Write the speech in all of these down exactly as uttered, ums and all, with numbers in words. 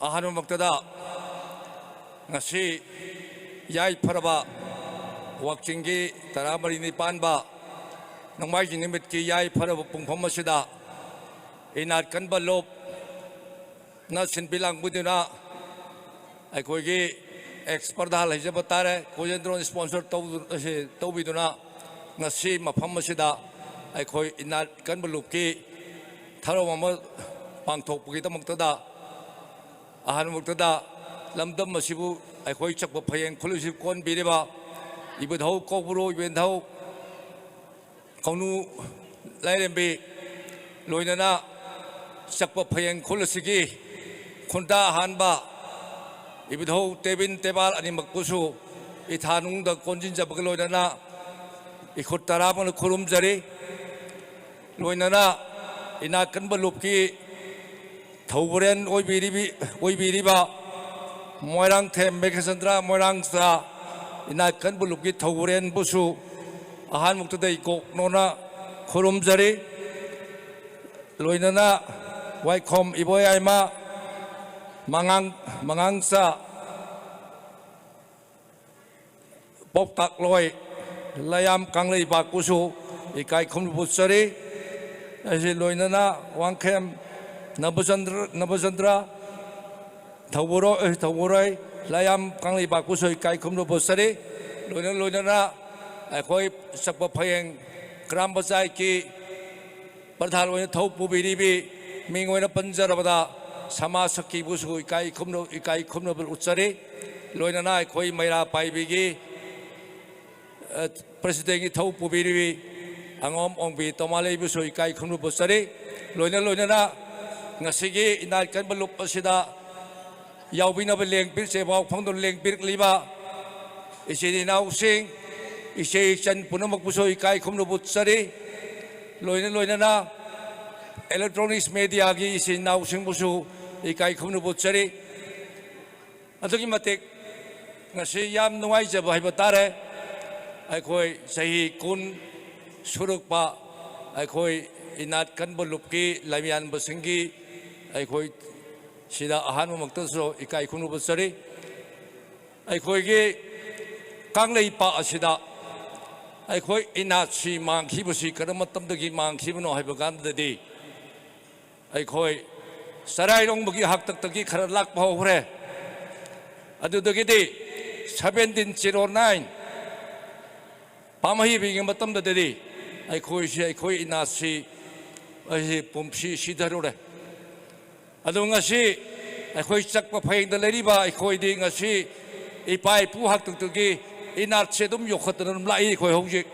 ꯑꯍꯥꯟꯕꯃꯛꯇꯗ ꯉꯁꯤ ꯌꯥꯏꯐꯔꯕ ꯋꯥꯛꯆꯤꯡꯒꯤ ꯇꯔꯥꯃꯔꯤꯅꯤ ꯄꯥꯟꯕ ꯅꯣꯡꯃꯥꯏꯖꯤꯡ ꯅꯨꯃꯤꯠꯀꯤ ꯌꯥꯏꯐꯔꯕ ꯄꯨꯡꯐꯝ ꯑꯁꯤꯗ ꯏꯅꯥꯠ ꯀꯟꯕ ꯂꯨꯞꯅ ꯁꯤꯟꯕꯤ ꯂꯥꯡꯕꯤꯗꯨꯅ ꯑꯩꯈꯣꯏꯒꯤ ꯑꯦꯛꯁ ꯄ꯭ꯔꯙꯥꯟ ꯍꯥꯏꯖꯕ ꯇꯥꯔꯦ, ꯀꯣꯖꯦꯟꯗ꯭ꯔꯣꯅ ꯏꯁꯄꯣꯟꯁꯔ ꯇꯧꯗꯨ-, ꯑꯁꯤ ꯇꯧꯕꯤꯗꯨꯅ ꯉꯁꯤ ꯃꯐꯝ ꯑꯁꯤꯗ ꯑꯩꯈꯣꯏ ꯏꯅꯥꯠ ꯀꯟꯕ ꯂꯨꯞꯀꯤ ꯊꯧꯔꯝ ꯑꯃ ꯄꯥꯡꯊꯣꯛꯄꯒꯤꯗꯃꯛꯇꯗ ꯑꯍꯥꯟꯕꯃꯛꯇꯗ ꯂꯝꯗꯝ ꯑꯁꯤꯕꯨ ꯑꯩꯈꯣꯏ ꯆꯛꯄ ꯐꯌꯦꯡ ꯈꯨꯜ ꯑꯁꯤꯕꯨ ꯀꯣꯟꯕꯤꯔꯤꯕ ꯏꯕꯨꯙꯧ ꯀꯧꯕ꯭ꯔꯨ, ꯏꯕꯦꯟꯙꯧ ꯀꯧꯅꯨ ꯂꯥꯏꯔꯦꯝꯕꯤ, ꯂꯣꯏꯅꯅ ꯆꯛꯄ ꯐꯌꯦꯡ ꯈꯨꯜ ꯑꯁꯤꯒꯤ ꯈꯨꯟꯗꯥ ꯑꯍꯥꯟꯕ ꯏꯕꯨꯙꯧ ꯇꯦꯕꯤꯟ ꯇꯦꯕꯥꯜ ꯑꯅꯤꯃꯛꯄꯨꯁꯨ ꯏꯊꯥꯅꯨꯡꯗ ꯀꯣꯟꯁꯤꯟꯖꯕꯒ ꯂꯣꯏꯅꯅ ꯏꯈꯨꯠ ꯇꯔꯥꯃꯅ ꯈꯨꯔꯨꯝꯖꯔꯤ꯫ ꯂꯣꯏꯅꯅ ꯏꯅꯥꯛ ꯀꯟꯕ ꯂꯨꯞꯀꯤ ꯊꯧꯕꯨꯔꯦꯟ ꯑꯣꯏꯕꯤꯔꯤꯕꯤ-, ꯑꯣꯏꯕꯤꯔꯤꯕ ꯃꯣꯏꯔꯥꯡꯊꯦꯝ ꯃꯦꯘꯆꯟꯗ꯭ꯔ ꯃꯣꯏꯔꯥꯡꯆꯥ ꯏꯅꯥꯛ ꯀꯟꯕ ꯂꯨꯞꯀꯤ ꯊꯧꯕꯨꯔꯦꯟꯕꯨꯁꯨ ꯑꯍꯥꯟꯕꯃꯛꯇꯗ ꯏꯀꯣꯛꯅꯣꯅ ꯈꯨꯔꯨꯝꯖꯔꯤ꯫ ꯂꯣꯏꯅꯅ ꯋꯥꯏꯈꯣꯝ ꯏꯕꯣꯌꯥꯏꯃ ꯃꯉꯥꯡ-, ꯃꯉꯥꯡꯆꯥ ꯄꯥꯎꯇꯥꯛꯂꯣꯏ ꯂꯩꯌꯥꯝ ꯀꯪꯂꯩꯕꯥꯛꯄꯨꯁꯨ ꯏꯀꯥꯏ ꯈꯨꯝꯅꯕ ꯎꯠꯆꯔꯤ꯫ ꯑꯁꯤ ꯂꯣꯏꯅꯅ ꯋꯥꯡꯈꯦꯝ ꯅꯕꯆꯟꯗ꯭ꯔ, ꯅꯕꯆꯟꯗ꯭ꯔ ꯊꯧꯕꯨꯔꯣ-, ꯑꯦ, ꯊꯧꯕꯨꯔꯣꯏ ꯂꯩꯌꯥꯝ ꯀꯪꯂꯩꯕꯥꯛꯄꯨꯁꯨ ꯏꯀꯥꯏ ꯈꯨꯝꯅꯕ ꯎꯠꯆꯔꯤ꯫ ꯂꯣꯏꯅ ꯂꯣꯏꯅꯅ ꯑꯩꯈꯣꯏ ꯆꯛꯄ ꯐꯌꯦꯡ ꯒ꯭ꯔꯥꯝ ꯄꯟꯆꯥꯌꯠꯀꯤ ꯄ꯭ꯔꯙꯥꯟ ꯑꯣꯏꯅ ꯊꯧ ꯄꯨꯕꯤꯔꯤꯕꯤ ꯃꯤꯡ ꯑꯣꯏꯅ ꯄꯟꯖꯔꯕꯗ ꯁꯃꯥꯖ ꯁꯈꯤꯕꯨꯁꯨ ꯏꯀꯥꯏ ꯈꯨꯝꯅ-, ꯏꯀꯥꯏ ꯈꯨꯝꯅꯕ ꯎꯠꯆꯔꯤ꯫ ꯂꯣꯏꯅꯅ ꯑꯩꯈꯣꯏ ꯃꯩꯔꯥ ꯄꯥꯏꯕꯤꯒꯤ, ꯑ, ꯄ꯭ꯔꯁꯤꯗꯦꯟꯒꯤ ꯊꯧ ꯄꯨꯕꯤꯔꯤꯕꯤ ꯑꯉꯣꯝ ꯑꯣꯡꯕꯤ ꯇꯣꯃꯥꯂꯩꯕꯨꯁꯨ ꯏꯀꯥꯏ ꯈꯨꯝꯅꯕ ꯎꯠꯆꯔꯤ꯫ ꯂꯣꯏꯅ ꯂꯣꯏꯅꯅ ꯉꯁꯤꯒꯤ ꯏꯅꯥꯠ ꯀꯟꯕ ꯂꯨꯞ ꯑꯁꯤꯗ ꯌꯥꯎꯕꯤꯅꯕ ꯂꯦꯡꯕꯤꯔ-, ꯆꯦꯕꯥꯎ ꯐꯣꯡꯗꯨꯅ ꯂꯦꯡꯕꯤꯔꯛꯂꯤꯕ ꯏꯆꯤꯟ ꯏꯅꯥꯎꯁꯤꯡ, ꯏꯆꯦ ꯏꯆꯟ ꯄꯨꯝꯅꯃꯛꯄꯨꯁꯨ ꯏꯀꯥꯏ ꯈꯨꯝꯅꯕ ꯎꯠꯆꯔꯤ꯫ ꯂꯣꯏꯅ ꯂꯣꯏꯅꯅ electronics mediaꯒꯤ ꯏꯆꯤꯟ ꯏꯅꯥꯎꯁꯤꯡꯕꯨꯁꯨ ꯏꯀꯥꯏ ꯈꯨꯝꯅꯕ ꯎꯠꯆꯔꯤ꯫ ꯑꯗꯨꯛꯀꯤ ꯃꯇꯤꯛ ꯉꯁꯤ ꯌꯥꯝ ꯅꯨꯡꯉꯥꯏꯖꯕ ꯍꯥꯏꯕ ꯇꯥꯔꯦ꯫ ꯑꯩꯈꯣꯏ ꯆꯍꯤ ꯀꯨꯟ ꯁꯨꯔꯛꯄ ꯑꯩꯈꯣꯏ ꯏꯅꯥꯠ ꯀꯟꯕ ꯂꯨꯞꯀꯤ ꯂꯝꯌꯥꯟꯕꯁꯤꯡꯒꯤ ꯑꯩꯈꯣꯏ ꯁꯤꯗ ꯑꯍꯥꯟꯕꯃꯛꯇꯁꯨ ꯏꯀꯥꯏ ꯈꯨꯝꯅꯕ ꯆꯠꯆꯔꯤ꯫ ꯑꯩꯈꯣꯏꯒꯤ ꯀꯪꯂꯩꯄꯥꯛ ꯑꯁꯤꯗ ꯑꯩꯈꯣꯏ ꯏꯅꯥꯠꯁꯤ ꯃꯥꯡꯈꯤꯕꯁꯤ ꯀꯔꯝꯕ ꯃꯇꯝꯗꯒꯤ ꯃꯥꯡꯈꯤꯕꯅꯣ ꯍꯥꯏꯕ ꯀꯥꯟꯗꯗꯤ, ꯑꯩꯈꯣꯏ ꯆꯔꯥꯏꯔꯣꯡꯕꯒꯤ ꯍꯥꯛꯇꯛꯇꯒꯤ ꯈꯔ ꯂꯥꯛꯄ ꯍꯧꯈ꯭ꯔꯦ꯫ ꯑꯗꯨꯗꯒꯤꯗꯤ seventeen zero nine ꯄꯥꯝꯍꯩꯕꯤꯒꯤ ꯃꯇꯝꯗꯗꯤ ꯑꯩꯈꯣꯏꯁꯤ, ꯑꯩꯈꯣꯏ ꯏꯅꯥꯠꯁꯤ, ꯑꯩꯁꯤ ꯄꯨꯝꯁꯤ ꯁꯤꯊꯔꯨꯔꯦ꯫ ꯑꯗꯨ ꯉꯁꯤ ꯑꯩꯈꯣꯏ ꯆꯛꯄ ꯐꯌꯦꯡꯗ ꯂꯩꯔꯤꯕ ꯑꯩꯈꯣꯏꯗꯤ ꯉꯁꯤ ꯏꯄꯥ ꯏꯄꯨ ꯍꯥꯛꯇꯛꯇꯒꯤ ꯏꯅꯥꯠꯁꯦ ꯑꯗꯨꯝ ꯌꯣꯛꯈꯠꯇꯅ ꯑꯗꯨꯝ ꯂꯥꯛꯏ꯫ ꯑꯩꯈꯣꯏ ꯍꯧꯖꯤꯛ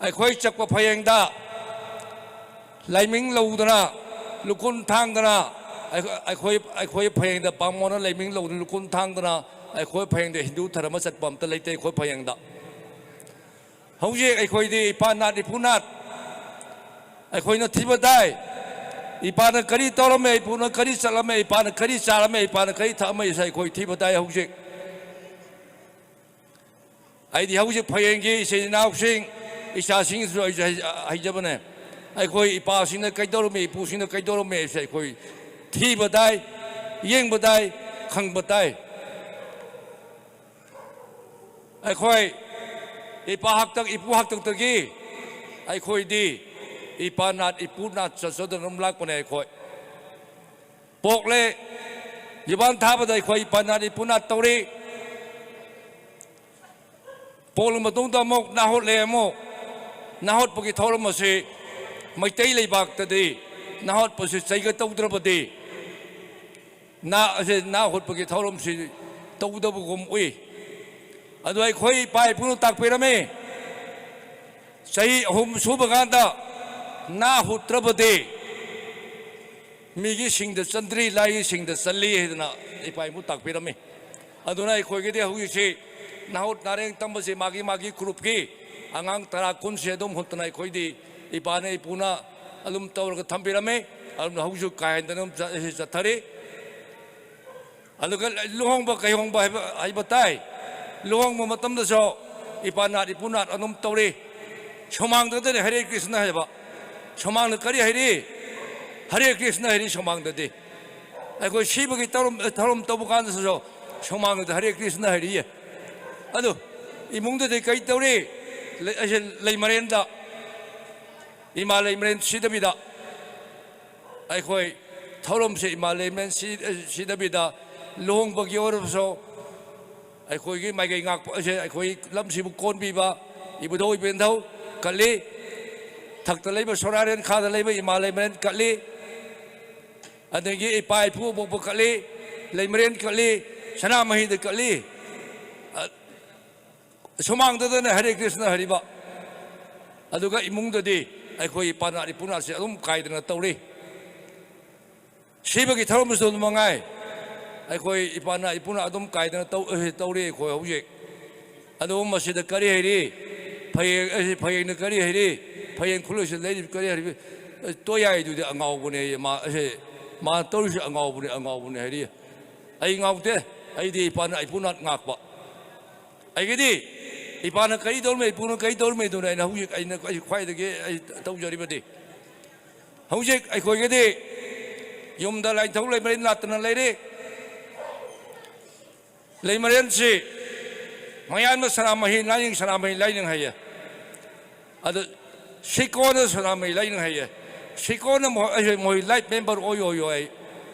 ꯑꯩꯈꯣꯏ ꯆꯛꯄ ꯐꯌꯦꯡꯗ ꯂꯥꯏꯃꯤꯡ ꯂꯧꯗꯅ, ꯂꯨꯀꯨꯟ ꯊꯥꯡꯗꯅ, ꯑꯩꯈꯣꯏ, ꯑꯩꯈꯣꯏ ꯐꯌꯦꯡꯗ ꯄꯥꯃꯣꯅ ꯂꯥꯏꯃꯤꯡ ꯂꯧꯗꯨꯅ, ꯂꯨꯀꯨꯟ ꯊꯥꯡꯗꯅ ꯑꯩꯈꯣꯏ ꯐꯌꯦꯡꯗ ꯍꯤꯟꯗꯨ ꯙꯔꯃ ꯆꯠꯄ ꯑꯝꯇ ꯂꯩꯇꯦ ꯑꯩꯈꯣꯏ ꯐꯌꯦꯡꯗ꯫ ꯍꯧꯖꯤꯛ ꯑꯩꯈꯣꯏꯗꯤ ꯏꯄꯥ ꯅꯥꯠ ꯏꯄꯨ ꯅꯥꯠ ꯑꯩꯈꯣꯏꯅ ꯊꯤꯕ ꯇꯥꯏ꯫ ꯏꯄꯥꯅ ꯀꯔꯤ ꯇꯧꯔꯝꯃꯦ, ꯏꯄꯨꯅ ꯀꯔꯤ ꯆꯠꯂꯝꯃꯦ, ꯏꯄꯥꯅ ꯀꯔꯤ ꯆꯥꯔꯝꯃꯦ, ꯏꯄꯥꯅ ꯀꯔꯤ ꯊꯛꯑꯝꯃꯦ, ꯏꯁꯥ ꯑꯩꯈꯣꯏ ꯊꯤꯕ ꯇꯥꯏ ꯍꯧꯖꯤꯛ꯫ ꯑꯩꯗꯤ ꯍꯧꯖꯤꯛ ꯐꯌꯦꯡꯒꯤ ꯏꯆꯤꯜ ꯏꯅꯥꯎꯁꯤꯡ, ꯏꯆꯥꯁꯤꯡꯁꯨ ꯑꯩꯁꯨ ꯍꯥꯏ-, ꯍꯥꯏꯖꯕꯅꯦ꯫ ꯑꯩꯈꯣꯏ ꯏꯄꯥꯁꯤꯡꯅ ꯀꯩꯗꯧꯔꯝꯃꯤ, ꯏꯄꯨꯁꯤꯡꯅ ꯀꯩꯗꯧꯔꯝꯃꯤ ꯍꯥꯏꯕꯁꯦ ꯑꯩꯈꯣꯏ ꯊꯤꯕ ꯇꯥꯏ, ꯌꯦꯡꯕ ꯇꯥꯏ, ꯈꯪꯕ ꯇꯥꯏ꯫ ꯑꯩꯈꯣꯏ ꯏꯄꯥ ꯍꯥꯛꯇꯛ, ꯏꯄꯨ ꯍꯥꯛꯇꯛꯇꯒꯤ ꯑꯩꯈꯣꯏꯗꯤ ꯏꯄꯥ ꯅꯥꯠ, ꯏꯄꯨ ꯅꯥꯠ ꯆꯠꯆꯗꯨꯅ ꯑꯗꯨꯝ ꯂꯥꯛꯄꯅꯦ ꯑꯩꯈꯣꯏ꯫ ꯄꯣꯛꯂꯦ, ꯌꯨꯝꯕꯥꯟ ꯊꯥꯕꯗ ꯑꯩꯈꯣꯏ ꯏꯄꯥ ꯅꯥꯠ, ꯏꯄꯨ ꯅꯥꯠ ꯇꯧꯔꯤ꯫ ꯄꯣꯛꯂ ꯃꯇꯨꯡꯗ ꯑꯃꯨꯛ ꯅꯥꯍꯨꯠꯂꯦ, ꯑꯃꯨꯛ ꯅꯥꯍꯨꯠꯄꯒꯤ ꯊꯧꯔꯝ ꯑꯁꯤ ꯃꯩꯇꯩ ꯂꯩꯕꯥꯛꯇꯗꯤ ꯅꯥꯍꯨꯠꯄꯁꯤ ꯆꯩꯒ ꯇꯧꯗ꯭ꯔꯕꯗꯤ ꯅꯥ ꯑꯁꯤ, ꯅꯥ ꯍꯨꯠꯄꯒꯤ ꯊꯧꯔꯝꯁꯤ ꯇꯧꯗꯕꯒꯨꯝ ꯎꯏ꯫ ꯑꯗꯨ ꯑꯩꯈꯣꯏ ꯏꯄꯥ ꯏꯄꯨꯅ ꯇꯥꯛꯄꯤꯔꯝꯃꯤ, ꯆꯍꯤ ꯑꯍꯨꯝ ꯁꯨꯕ ꯀꯥꯟꯗ ꯅꯥ ꯍꯨꯠꯇ꯭ꯔꯕꯗꯤ ꯃꯤꯒꯤ ꯁꯤꯡꯗ ꯆꯟꯗ꯭ꯔꯤ, ꯂꯥꯏꯒꯤ ꯁꯤꯡꯗ ꯆꯜꯂꯤ ꯍꯥꯏꯗꯅ ꯏꯄꯥ ꯏꯄꯨ ꯇꯥꯛꯄꯤꯔꯝꯃꯤ꯫ ꯑꯗꯨꯅ ꯑꯩꯈꯣꯏꯒꯤꯗꯤ ꯍꯧꯖꯤꯛꯁꯤ ꯅꯥꯍꯨꯠ ꯅꯥꯔꯦꯡ ꯇꯝꯕꯁꯤ ꯃꯥꯒꯤ ꯃꯥꯒꯤ ꯒ꯭ꯔꯨꯞꯀꯤ ꯑꯉꯥꯡ ꯇꯔꯥ ꯀꯨꯟꯁꯦ ꯑꯗꯨꯝ ꯍꯨꯠꯇꯅ ꯑꯩꯈꯣꯏꯗꯤ ꯏꯄꯥꯅ ꯏꯄꯨꯅ ꯑꯗꯨꯝ ꯇꯧꯔꯒ ꯊꯝꯕꯤꯔꯝꯃꯤ꯫ ꯑꯗꯨꯝ ꯍꯧꯖꯤꯛ ꯀꯥ ꯍꯦꯟꯗꯅ ꯑꯗꯨꯝ ꯆꯠ-, ꯆꯠꯊꯔꯤ꯫ ꯑꯗꯨꯒ ꯂꯨꯍꯣꯡꯕ ꯀꯩꯍꯣꯡꯕ ꯍꯥꯏꯕ, ꯍꯥꯏꯕ ꯇꯥꯏ꯫ ꯂꯨꯍꯣꯡꯕ ꯃꯇꯝꯗꯁꯨ ꯏꯄꯥ ꯅꯥꯠ ꯏꯄꯨ ꯅꯥꯠ ꯑꯗꯨꯝ ꯇꯧꯔꯤ꯫ ꯁꯨꯃꯥꯡꯗꯗꯤ ꯍꯔꯦ ꯀ꯭ꯔꯤꯁꯅ ꯍꯥꯏꯕ꯫ ꯁꯨꯃꯥꯡꯗ ꯀꯔꯤ ꯍꯥꯏꯔꯤ? ꯍꯔꯦ ꯀ꯭ꯔꯤꯁꯅ ꯍꯥꯏꯔꯤ ꯁꯨꯃꯥꯡꯗꯗꯤ꯫ ꯑꯩꯈꯣꯏ ꯁꯤꯕꯒꯤ ꯊꯧꯔꯝ, ꯊꯧꯔꯝ ꯇꯧꯕ ꯀꯥꯟꯗꯁꯨ ꯁꯨꯃꯥꯡꯗ ꯍꯔꯦ ꯀ꯭ꯔꯤꯁꯅ ꯍꯥꯏꯔꯤꯌꯦ꯫ ꯑꯗꯨ ꯏꯃꯨꯡꯗꯗꯤ ꯀꯔꯤ ꯇꯧꯔꯤ? ꯂꯩ-, ꯑꯁꯤ ꯂꯩꯃꯔꯦꯟꯗ, ꯏꯃꯥ ꯂꯩꯃꯔꯦꯟ ꯁꯤꯗꯕꯤꯗ ꯑꯩꯈꯣꯏ ꯊꯧꯔꯝꯁꯦ ꯏꯃꯥ ꯂꯩꯃꯔꯦꯟ ꯁꯤ-, ꯁꯤꯗꯕꯤꯗ ꯂꯨꯍꯣꯡꯕꯒꯤ ꯑꯣꯏꯔꯕꯁꯨ ꯑꯩꯈꯣꯏꯒꯤ ꯃꯥꯏꯀꯩ ꯉꯥꯛꯄ ꯑꯁꯦ ꯑꯩꯈꯣꯏ ꯂꯝꯁꯤꯕꯨ ꯀꯣꯟꯕꯤꯕ ꯏꯕꯨꯙꯧ ꯏꯕꯦꯟꯙꯧ ꯀꯠꯂꯤ꯫ ꯊꯛꯇ ꯂꯩꯕ ꯁꯣꯔꯥꯔꯦꯟ ꯈꯥꯗ ꯂꯩꯕ ꯏꯃꯥ ꯂꯩꯃꯔꯦꯟ ꯀꯠꯂꯤ꯫ ꯑꯗꯒꯤ ꯏꯄꯥ ꯏꯄꯨ ꯑꯄꯣꯛꯄ ꯀꯠꯂꯤ, ꯂꯩꯃꯔꯦꯟ ꯀꯠꯂꯤ, ꯁꯅꯥꯃꯍꯤꯗ ꯀꯠꯂꯤ꯫ ꯑ, ꯁꯨꯃꯥꯡꯗꯗꯅ ꯍꯔꯦ ꯀ꯭ꯔꯤꯁꯅ ꯍꯥꯏꯔꯤꯕ꯫ ꯑꯗꯨꯒ ꯏꯃꯨꯡꯗꯗꯤ ꯑꯩꯈꯣꯏ ꯏꯄꯥꯅꯥꯠ ꯏꯄꯨꯅꯥꯠꯁꯦ ꯑꯗꯨꯝ ꯀꯥꯏꯗꯅ ꯇꯧꯔꯤ꯫ ꯁꯤꯕꯒꯤ ꯊꯧꯔꯝꯁꯨ ꯑꯗꯨꯝ ꯃꯉꯥꯏ꯫ ꯑꯩꯈꯣꯏ ꯏꯄꯥꯅꯥꯠ ꯏꯄꯨꯅꯥꯠ ꯑꯗꯨꯝ ꯀꯥꯏꯗꯅ ꯇꯧ-, ꯑꯦ, ꯇꯧꯔꯤ ꯑꯩꯈꯣꯏ ꯍꯧꯖꯤꯛ꯫ ꯑꯗꯨꯒ ꯃꯁꯤꯗ ꯀꯔꯤ ꯍꯥꯏꯔꯤ? ꯐꯌꯦꯡ, ꯑꯁꯤ ꯐꯌꯦꯡꯅ ꯀꯔꯤ ꯍꯥꯏꯔꯤ? ꯐꯌꯦꯡ ꯈꯨꯂꯣꯏꯁꯤꯗ ꯂꯩꯔꯤꯕ ꯀꯔꯤ ꯍꯥꯏꯔꯤ? ꯇꯣꯌꯥꯏꯗꯨꯗꯤ ꯑꯉꯥꯎꯕꯅꯦ, ꯃꯥ, ꯑꯁꯦ, ꯃꯥ ꯇꯧꯔꯤꯁꯤ ꯑꯉꯥꯎꯕꯅꯦ, ꯑꯉꯥꯎꯕꯅꯦ ꯍꯥꯏꯔꯤ꯫ ꯑꯩ ꯉꯥꯎꯗꯦ, ꯑꯩꯗꯤ ꯏꯄꯥꯅꯥꯠ ꯏꯄꯨꯅꯥꯠ ꯉꯥꯛꯄ꯫ ꯑꯩꯒꯤꯗꯤ ꯏꯄꯥꯅ ꯀꯔꯤ ꯇꯧꯔꯝꯃꯤ, ꯏꯄꯨꯅ ꯀꯔꯤ ꯇꯧꯔꯝꯃꯤꯗꯨꯅ ꯑꯩꯅ ꯍꯧꯖꯤꯛ, ꯑꯩꯅ ꯑꯩ ꯈ꯭ꯋꯥꯏꯗꯒꯤ ꯑꯩ ꯇꯧꯖꯔꯤꯕꯗꯤ꯫ ꯍꯧꯖꯤꯛ ꯑꯩꯈꯣꯏꯒꯤꯗꯤ ꯌꯨꯝꯗ ꯂꯥꯏꯅꯤꯡꯊꯧ ꯂꯩꯃꯔꯦꯟ ꯂꯥꯠꯇꯅ ꯂꯩꯔꯤ꯫ ꯂꯩꯃꯔꯦꯟꯁꯤ ꯃꯌꯥꯝꯅ ꯁꯅꯥꯃꯍꯤ ꯂꯥꯏꯅꯤꯡ, ꯁꯅꯥꯃꯍꯤ ꯂꯥꯏꯅꯤꯡ ꯍꯥꯏꯌꯦ꯫ ꯑꯗꯨ ꯁꯤꯀꯣꯟꯅ ꯁꯅꯥꯃꯍꯤ ꯂꯥꯏꯅꯤꯡ ꯍꯥꯏꯌꯦ꯫ ꯁꯤꯀꯣꯟꯅ ꯃꯣ-, ꯑꯩ, ꯃꯣꯏ ꯂꯥꯏꯐ ꯃꯦꯝꯕꯔ ꯑꯣꯏꯌꯣ, ꯑꯣꯏꯌꯣ ꯑꯩ꯫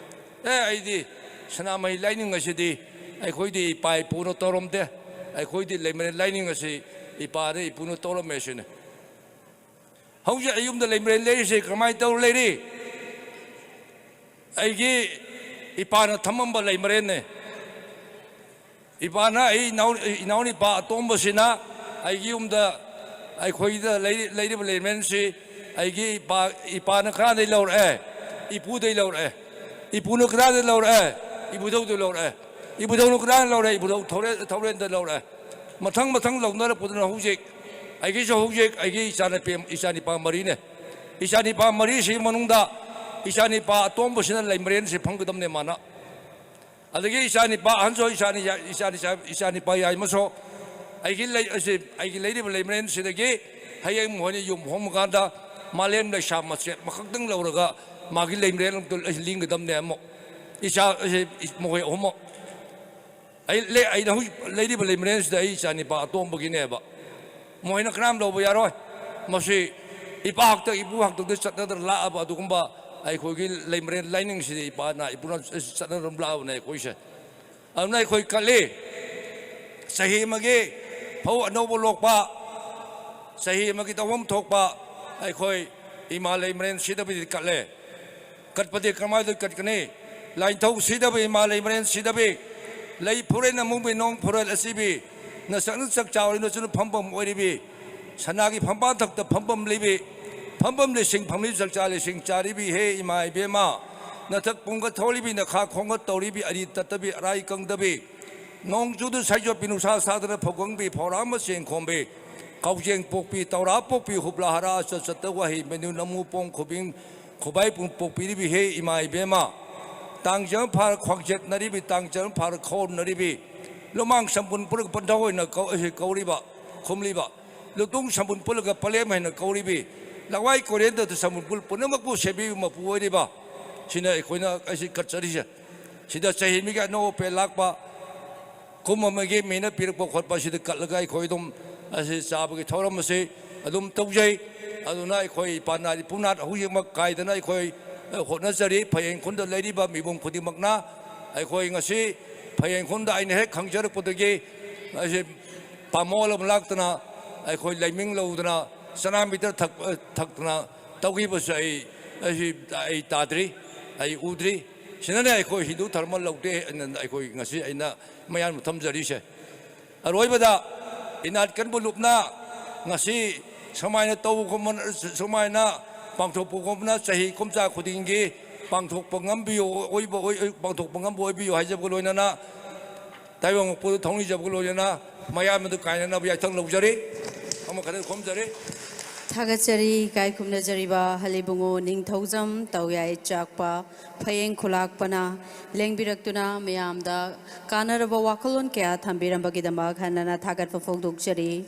ꯑꯦ, ꯑꯩꯗꯤ ꯁꯅꯥꯃꯍꯤ ꯂꯥꯏꯅꯤꯡ ꯑꯁꯤꯗꯤ ꯑꯩꯈꯣꯏꯗꯤ ꯏꯄꯥ ꯏꯄꯨꯅ ꯇꯧꯔꯝꯗꯦ꯫ ꯑꯩꯈꯣꯏꯗꯤ ꯂꯩꯃꯔꯦꯟ ꯂꯥꯏꯅꯤꯡ ꯑꯁꯤ ꯏꯄꯥꯅ ꯏꯄꯨꯅ ꯇꯧꯔꯝꯃꯦ ꯁꯤꯅꯤ꯫ ꯍꯧꯖꯤꯛ ꯑꯩ ꯌꯨꯝꯗ ꯂꯩꯃꯔꯦꯟ ꯂꯩꯔꯤꯁꯦ ꯀꯃꯥꯏꯅ ꯇꯧꯔ ꯂꯩꯔꯤ? ꯑꯩꯒꯤ ꯏꯄꯥꯅ ꯊꯝꯃꯝꯕ ꯂꯩꯃꯔꯦꯟꯅꯦ꯫ ꯏꯄꯥꯅ ꯑꯩ ꯏꯅꯥꯎ-, ꯏꯅꯥꯎꯅꯨꯄꯥ ꯑꯇꯣꯝꯕꯁꯤꯅ ꯑꯩꯒꯤ ꯌꯨꯝꯗ, ꯑꯩꯈꯣꯏꯗ ꯂꯩ-, ꯂꯩꯔꯤꯕ ꯂꯩꯃꯔꯦꯟꯁꯤ ꯑꯩꯒꯤ ꯏꯄꯥ, ꯏꯄꯥꯅ ꯀꯅꯥꯗꯩ ꯂꯧꯔꯛꯑꯦ? ꯏꯄꯨꯗꯩ ꯂꯧꯔꯛꯑꯦ꯫ ꯏꯄꯨꯅ ꯀꯅꯥꯗꯩ ꯂꯧꯔꯛꯑꯦ? ꯏꯕꯨꯙꯧꯗꯩ ꯂꯧꯔꯛꯑꯦ꯫ ꯏꯕꯨꯙꯧꯅ ꯀꯅꯥꯗꯩ ꯂꯧꯔꯛꯑꯦ? ꯏꯕꯨꯙꯧ ꯊꯧꯔꯦꯟ-, ꯊꯧꯔꯦꯟꯗꯩ ꯂꯧꯔꯛꯑꯦ꯫ ꯃꯊꯪ ꯃꯊꯪ ꯂꯧꯅꯔꯛꯄꯗꯨꯅ ꯍꯧꯖꯤꯛ ꯑꯩꯒꯤꯁꯨ ꯍꯧꯖꯤꯛ ꯑꯩꯒꯤ ꯏꯆꯥꯅꯨꯄꯤ, ꯏꯆꯥꯅꯤꯄꯥ ꯃꯔꯤꯅꯦ꯫ ꯏꯆꯥꯅꯤꯄꯥ ꯃꯔꯤꯁꯤꯒꯤ ꯃꯅꯨꯡꯗ ꯏꯆꯥꯅꯤꯄꯥ ꯑꯇꯣꯝꯕꯁꯤꯅ ꯂꯩꯃꯔꯦꯟꯁꯤ ꯐꯪꯒꯗꯕꯅꯦ ꯃꯥꯅ꯫ ꯑꯗꯒꯤ ꯏꯆꯥꯅꯤꯄꯥ ꯑꯍꯟꯁꯨ, ꯏꯆꯥꯅꯤ-, ꯏꯆꯥꯅꯤꯆꯥ-, ꯏꯆꯥꯅꯤꯄꯥ ꯌꯥꯏꯃꯁꯨ ꯑꯩꯒꯤ ꯂꯩ-, ꯑꯁꯤ, ꯑꯩꯒꯤ ꯂꯩꯔꯤꯕ ꯂꯩꯃꯔꯦꯟꯁꯤꯗꯒꯤ ꯍꯌꯦꯡ ꯃꯈꯣꯏꯅ ꯌꯨꯝ ꯍꯣꯡꯕ ꯀꯥꯟꯗ ꯃꯥꯂꯦꯝ ꯂꯩꯁꯥ ꯃꯆꯦꯠ ꯑꯃꯈꯛꯇꯪ ꯂꯧꯔꯒ ꯃꯥꯒꯤ ꯂꯩꯃꯔꯦꯜ ꯑꯃꯇ ꯑꯩ ꯂꯤꯡꯒꯗꯕꯅꯦ ꯑꯃꯨꯛ꯫ ꯏꯆꯥ ꯑꯁꯤ ꯃꯈꯣꯏ ꯑꯍꯨꯝꯃꯛ ꯑꯩ ꯂꯩ-, ꯑꯩꯅ ꯍꯧꯖꯤꯛ ꯂꯩꯔꯤꯕ ꯂꯩꯃꯔꯦꯜꯁꯤꯗ ꯑꯩ ꯏꯆꯥ ꯅꯤꯄꯥ ꯑꯇꯣꯝꯕꯒꯤꯅꯦꯕ꯫ ꯃꯣꯏꯅ ꯀꯅꯥꯝ ꯂꯧꯕ ꯌꯥꯔꯣꯏ꯫ ꯃꯁꯤ ꯏꯄꯥ ꯍꯥꯛꯇꯛ ꯏꯄꯨ ꯍꯥꯛꯇꯛꯇ ꯆꯠꯅꯗꯅ ꯂꯥꯛꯑꯕ ꯑꯗꯨꯒꯨꯝꯕ ꯑꯩꯈꯣꯏꯒꯤ ꯂꯩꯃꯔꯦꯜ ꯂꯥꯏꯅꯤꯡꯁꯤꯗꯤ ꯏꯄꯥꯅ ꯏꯄꯨꯅ ꯆꯠꯅꯗꯅ ꯂꯥꯛꯑꯕꯅꯦ ꯑꯩꯈꯣꯏꯁꯦ꯫ ꯑꯗꯨꯅ ꯑꯩꯈꯣꯏ ꯀꯠꯂꯤ꯫ ꯆꯍꯤ ꯑꯃꯒꯤ ꯐꯧ ꯑꯅꯧꯕ ꯂꯣꯛꯄ, ꯆꯍꯤ ꯑꯃꯒꯤ ꯇꯧꯐꯝ ꯊꯣꯛꯄ ꯑꯩꯈꯣꯏ ꯏꯃꯥ ꯂꯩꯃꯔꯦꯟ ꯁꯤꯗꯕꯤꯗꯤ ꯀꯠꯂꯦ꯫ ꯀꯠꯄꯗꯤ ꯀꯔꯝꯍꯥꯏꯅ ꯀꯠꯀꯅꯤ? ꯂꯥꯏꯅꯤꯡꯊꯧ ꯁꯤꯗꯕꯤ, ꯏꯃꯥ ꯂꯩꯃꯔꯦꯟ ꯁꯤꯗꯕꯤ, ꯂꯩ ꯐꯨꯔꯦꯟ ꯑꯃꯨꯕꯤ, ꯅꯣꯡ ꯐꯨꯔꯦꯜ ꯑꯁꯤꯕꯤ, ꯅꯁꯛꯅ ꯆꯥꯛ ꯆꯥꯎꯔꯤ, ꯅꯆꯨꯅ ꯐꯝꯐꯝ ꯑꯣꯏꯔꯤꯕꯤ, ꯁꯅꯥꯒꯤ ꯐꯝꯕꯥꯜ ꯊꯛꯇ ꯐꯝꯐꯝ ꯂꯩꯕꯤ, ꯐꯝꯐꯝ ꯂꯤꯁꯤꯡ ꯐꯝꯂꯤ ꯆꯥꯛꯆꯥ ꯂꯤꯁꯤꯡ ꯆꯥꯔꯤꯕꯤ, ꯍꯦ ꯏꯃꯥ ꯏꯕꯦꯝꯃ, ꯅꯊꯛ ꯄꯨꯡꯒ ꯊꯧꯔꯤꯕꯤ, ꯅꯈꯥ ꯈꯣꯡꯒ ꯇꯧꯔꯤꯕꯤ, ꯑꯔꯤ ꯇꯠꯇꯕꯤ, ꯑꯔꯥꯏ ꯀꯪꯗꯕꯤ, ꯅꯣꯡ ꯆꯨꯗꯨ ꯁꯥꯏꯖꯣꯠꯄꯤ, ꯅꯨꯡꯁꯥ ꯁꯥꯗꯅ ꯐꯧꯒꯪꯕꯤ, ꯐꯧꯔꯥ ꯃꯆꯦꯡ ꯈꯣꯝꯕꯤ, ꯀꯥꯎꯖꯦꯡ ꯄꯣꯛꯄꯤ, ꯇꯧꯔꯥ ꯄꯣꯛꯄꯤ, ꯍꯨꯞꯂꯥ ꯍꯔꯥ, ꯑꯆꯠ ꯆꯠꯇ ꯋꯥꯍꯩ, ꯃꯦꯅꯨ ꯅꯃꯨ ꯄꯣꯡ ꯈꯨꯕꯤꯡ, ꯈꯨꯕꯥꯏ ꯄꯨꯡ ꯄꯣꯛꯄꯤꯔꯤꯕꯤ, ꯍꯦ ꯏꯃꯥ ꯏꯕꯦꯝꯃ, ꯇꯥꯡꯖ ꯐꯥꯔ ꯈ꯭ꯋꯥꯡꯆꯦꯠꯅꯔꯤꯕꯤ, ꯇꯥꯡꯖ ꯐꯥꯔ ꯈꯧꯔꯅꯔꯤꯕꯤ, ꯂꯨꯃꯥꯡ ꯁꯝꯕꯨꯟ ꯄꯨꯔꯒ ꯄꯟꯊꯧ ꯑꯣꯏꯅ ꯀꯧ-, ꯑꯁꯤ ꯀꯧꯔꯤꯕ, ꯈꯨꯝꯂꯤꯕ, ꯂꯨꯇꯣꯡ ꯁꯝꯕꯨꯟ ꯄꯨꯜꯂꯒ ꯄꯂꯦꯝ ꯍꯥꯏꯅ ꯀꯧꯔꯤꯕꯤ, ꯂꯋꯥꯏ ꯀꯣꯏꯔꯦꯟꯗ ꯁꯝꯕꯨꯟ ꯄꯨꯜ ꯄꯨꯝꯅꯃꯛꯄꯨ ꯁꯦꯝꯕꯤꯕ ꯃꯄꯨ ꯑꯣꯏꯔꯤꯕ, ꯁꯤꯅ ꯑꯩꯈꯣꯏꯅ ꯑꯁꯤ ꯀꯠꯆꯔꯤꯁꯦ꯫ ꯁꯤꯗ ꯆꯍꯤ ꯑꯃꯒꯤ ꯑꯅꯧꯕ ꯄꯦ ꯂꯥꯛꯄ, ꯀꯨꯝ ꯑꯃꯒꯤ ꯃꯤꯅ ꯄꯤꯔꯛꯄ ꯈꯣꯠꯄ ꯁꯤꯗ ꯀꯠꯂꯒ ꯑꯩꯈꯣꯏ ꯑꯗꯨꯝ ꯑꯁꯤ ꯆꯥꯕꯒꯤ ꯊꯧꯔꯝ ꯑꯁꯤ ꯑꯗꯨꯝ ꯇꯧꯖꯩ꯫ ꯑꯗꯨꯅ ꯑꯩꯈꯣꯏ ꯏꯄꯥ ꯅꯥꯔꯤ ꯄꯨꯅꯥꯠ ꯍꯧꯖꯤꯛꯃꯛ ꯀꯥꯏꯗꯅ ꯑꯩꯈꯣꯏ ꯍꯣꯠꯅꯖꯔꯤ꯫ ꯐꯌꯦꯡ ꯈꯨꯟꯗ ꯂꯩꯔꯤꯕ ꯃꯤꯄꯨꯝ ꯈꯨꯗꯤꯡꯃꯛꯅ ꯑꯩꯈꯣꯏ ꯉꯁꯤ ꯐꯌꯦꯡ ꯈꯨꯟꯗ ꯑꯩꯅ ꯍꯦꯛ ꯈꯪꯖꯔꯛꯄꯗꯒꯤ ꯑꯁꯤ ꯄꯥꯃꯣꯜ ꯑꯃ ꯂꯥꯛꯇꯅ, ꯑꯩꯈꯣꯏ ꯂꯩꯃꯤꯡ ꯂꯧꯗꯅ, ꯆꯅꯥꯝꯕꯤꯗ ꯊꯛ-, ꯊꯛꯇꯅ ꯇꯧꯈꯤꯕꯁꯨ ꯑꯩ, ꯑꯩ, ꯑꯩ ꯇꯥꯗ꯭ꯔꯤ, ꯑꯩ ꯎꯗ꯭ꯔꯤ꯫ ꯁꯤꯅꯅꯦ ꯑꯩꯈꯣꯏ ꯍꯤꯟꯗꯨ ꯙꯔꯃ ꯂꯧꯗꯦ ꯍꯥꯏꯅ ꯑꯩꯈꯣꯏ ꯉꯁꯤ ꯑꯩꯅ ꯃꯌꯥꯝꯗ ꯊꯝꯖꯔꯤꯁꯦ꯫ ꯑꯔꯣꯏꯕꯗ, ꯏꯅꯥꯠ ꯀꯟꯕ ꯂꯨꯞꯅ ꯉꯁꯤ ꯁꯨꯃꯥꯏꯅ ꯇꯧꯕꯒꯨꯝꯕ, ꯁꯨꯃꯥꯏꯅ ꯄꯥꯡꯊꯣꯛꯄꯒꯨꯝꯕꯅ ꯆꯍꯤ ꯀꯨꯝꯖꯥ ꯈꯨꯗꯤꯡꯒꯤ ꯄꯥꯡꯊꯣꯛꯄ ꯉꯝꯕꯤꯌꯨ, ꯑꯣꯏꯕ, ꯑꯣꯏ-, ꯄꯥꯡꯊꯣꯛꯄ ꯉꯝꯕ ꯑꯣꯏꯕꯤꯌꯨ ꯍꯥꯏꯖꯕꯒ ꯂꯣꯏꯅꯅ, ꯇꯥꯏꯕꯪ ꯃꯄꯨꯗ ꯊꯧꯅꯤꯖꯕꯒ ꯂꯣꯏꯅꯅ ꯃꯌꯥꯝ ꯑꯗꯨ ꯀꯥꯏꯅꯅꯕ ꯌꯥꯏꯊꯪ ꯂꯧꯖꯔꯤ꯫ ꯑꯃꯈꯛꯇ ꯈꯣꯝꯖꯔꯤ꯫ ꯊꯥꯒꯠꯆꯔꯤ꯫ ꯏꯀꯥꯏ ꯈꯨꯝꯅꯖꯔꯤꯕ ꯍꯜ ꯏꯕꯨꯡꯉꯣ ꯅꯤꯡꯊꯧꯖꯝ ꯇꯧꯌꯥꯏ ꯆꯥꯛꯄ ꯐꯌꯦꯡ ꯈꯨꯂꯥꯛꯄꯅ ꯂꯦꯡꯕꯤꯔꯛꯇꯨꯅ ꯃꯌꯥꯝꯗ ꯀꯥꯟꯅꯔꯕ ꯋꯥꯈꯜꯂꯣꯟ ꯀꯌꯥ ꯊꯝꯕꯤꯔꯝꯕꯒꯤꯗꯃꯛ ꯍꯟꯅꯅ ꯊꯥꯒꯠꯄ ꯐꯣꯡꯗꯣꯛꯆꯔꯤ꯫